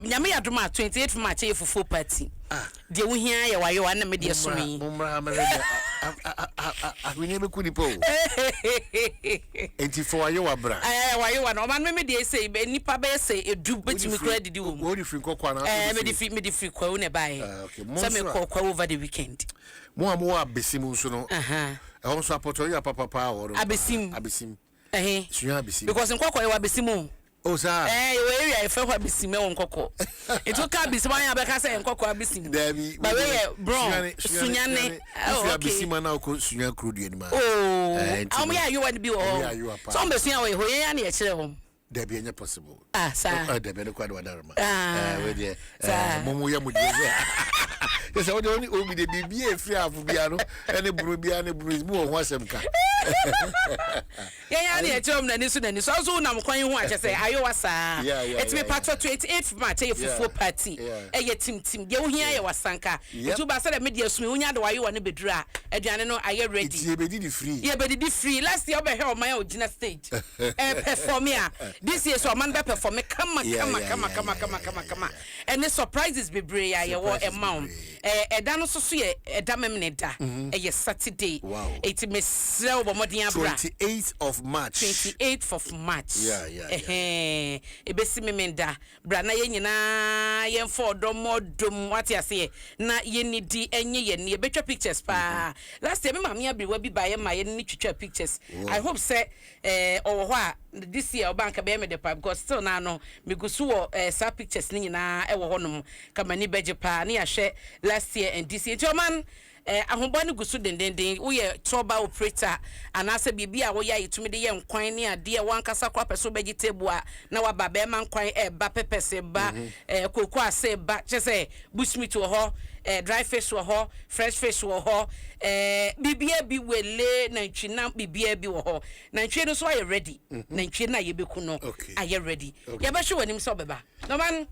Nyame yɛ adom a, 28 March ɛyɛ fufuo party. Ah. Deɛ wohia yɛ wayewa na mede ɛsom yi. Mommra ha mɛhwɛ deɛ ahweneɛ bɛku nipa o. Enti fa wayewa bra. Ɛɛ, wayewa no ɔma no meme deɛ sɛ nipa bɛyɛ sɛ 10 bɛtumi kura didi wɔ mu. Wode firi Nkɔkɔ anaa? Ɛɛ, mede firi Kwawu na ɛbaeɛ. Ah, okay. Mo Sɛ nso a mekɔ Kwawu over the weekend. Mo a mowɔ Abesim nso no, Aha. ɛhɔ nso apɔtɔyowa papapaa wɔ hɔ no. Abesim. Abesim. Ɛhe? Sua Abesim. Because Nkɔkɔ yɛwɔ Abesim o. Oh, saa. Ɛɛ, yɛwɔ area yɛfrɛ hɔ Abesim ɛwɔ Nkɔkɔ. Nti woka Abesim ayɛ abɛka sɛ Nkɔkɔ Abesim. Dabi. Ba wei yɛ Brɔn, Sunyane. Oh, Wofi okay. Abesim a na wokɔ Sunya kuro dua no mu a. Oh, Ɛɛ, nti wɔn no, yɛ ayowa no bi wɔ wɔn yɛ hɔ. ayowa paa. Sɛ wɔn bɛsua wɔ hɔ, yɛn ya na yɛkyerɛ wɔn. Dabi, ɛnyɛ possible. Ah, saa. Oh, dabi, ɛno kora de wadaroma. Ah, Ɛɛ, wei deɛ, saa. ɛɛ, mo mo yɛ mo deɛ sɛ. Yɛ sɛ wode wo ne obi de biribi a ɛfiri afo biara no, ɛne bunu biara ne bunu mu wɔ ho asɛm ka. Yɛn ara na yɛkyerɛ wɔn n'ani so n'ani so. Ɔso wonam kwan yi ho a kyerɛ sɛ ayowa saa. Yeah, Ɛtumi patɔ 28 March ɛyɛ fufuo party. Ɛyɛ timtim. Deɛ wohia yɛ wasanka. Nti woba sɛdeɛ me deɛ sumi wonya de wayowa no bɛduru a, aduane no ayɛ ready. Nti yɛbɛdidi free. Yɛbɛdidi free. Last year wobɛhwɛ ɔman a ɔgyina stage ɛɛpɛfɔme a, this year so ɔman bɛ performe kama kama kama kama kama kama kama. Ɛne surprises bebree a yɛwɔ Surprises ɛma wo. bebree. Ɛɛ, ɛda no nso so yɛ ɛda Memene da. Ɛyɛ Saturday. Enti mesrɛ wo bɔ mmɔden abra. 28th of March. 28th of March. Yeah. Ɛhɛn. Ɛbɛsi Memenda. Bra na yɛn nyinaa yɛmfa ɔdɔ mmɔ ɔdɔ mu. Wate aseɛ? Na yɛnnidi ɛnyɛ yɛn ani. Yɛbɛtwa pictures paa. Last year me maame aberewa bi baeɛ ma yɛne no twitwaa pictures. I hope sɛ ɛɛ ɔwɔ hɔ a this year ɔba anka bɛyɛ me dɛ paa because still naa no megu so wɔ ɛɛ saa pictures no nyinaa ɛwɔ hɔnom. Ka m'ani bɛgye paa ne yɛahwɛ last year and this year. Nti ɔman ɛɛ ahobɔ no gu so dendenden. Woyɛ tour operator anaasɛ biribi a woyɛ a yɛtumi de yɛ nkwan ne adeɛ, wankasa koraa pɛ sɛ wobɛgye table a na waba bɛrima nkwan ɛɛba, peppers ba, kooko ase ba, kyerɛ sɛ bushmeat wɔ hɔ, dry fish wɔ hɔ, fresh fish wɔ hɔ, biribiara bi, wele, nantwinam, biribiara bi wɔ hɔ. Nantwie no nso ayɛ ready. Nantwie no a yɛbɛku no ayɛ ready. Yɛbɛhwɛ w'anim sɛ ɔbɛba. Norman.